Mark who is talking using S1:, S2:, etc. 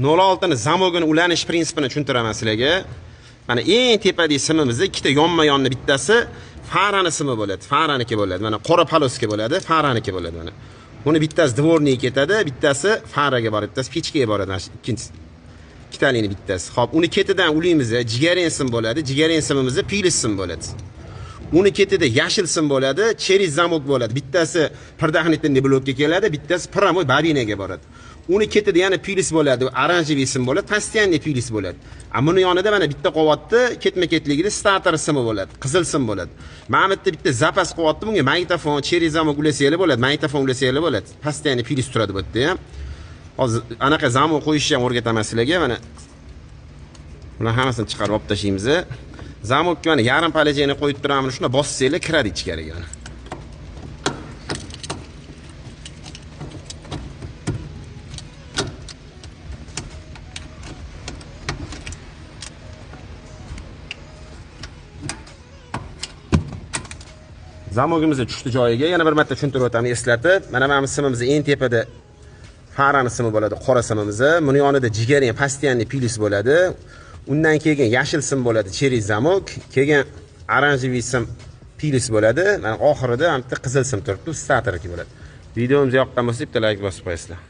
S1: 06 ni zamogini ulanish prinsipini tushuntiraman sizlarga. Mana eng tepadagi simimizni ikkita yonma-yonni bittasi farani simi bo'ladi. Faraniki bo'ladi. Mana qora paloska bo'ladi, faraniki bo'ladi mana. Buni bittasi dvorniy ketadi, bittasi faraga boradi, bittasi pechkaga boradi, mana shu ikkinchisi. Ikkitalini bittasi. Xo'p, uni ketidan ulaymiz, jigaren sim bo'ladi, jigaren simimizni pilis sim bo'ladi. Uni ketida yashil sim bo'ladi, через zamok bo'ladi. Bittasi предохранительный blokka keladi, bittasi прямой bobinaga boradi. Uni ketida yana pilis bo'ladi, оранжевый sim bo'ladi, постоянный pilis bo'ladi. A buni yonida mana bitta qovyapti, ketma-ketligida starter simi bo'ladi, qizil sim bo'ladi. Mana bu yerda bitta zapas qovyapti, bunga magnitofon, через zamok ulasanglar bo'ladi, magnitofon ulasanglar bo'ladi. Постоянный pilis turadi bu yerda ham. Hozir anaqa zamok qo'yishni ham o'rgataman sizlarga, mana. Bular hammasini chiqarib olib tashlaymiz. Zamokka mana yarim palajani qo'yib turamiz, shunda bossanglar kiradi ichkariga mana. Zamogimiz tushdi joyiga. Yana bir marta tushuntirib o'taman, eslatib. Mana bu simimiz eng tepada farani simi bo'ladi, qora simimiz. Buni yonida jigari постоянный pilis bo'ladi. Undan keyin yashil sim bo'ladi, через zamok. Keyin оранжевый sim pilis bo'ladi. Mana oxirida ham bitta qizil sim turibdi, starterki bo'ladi. Videomiz yoqqan bo'lsa bitta like bosib qo'yasizlar.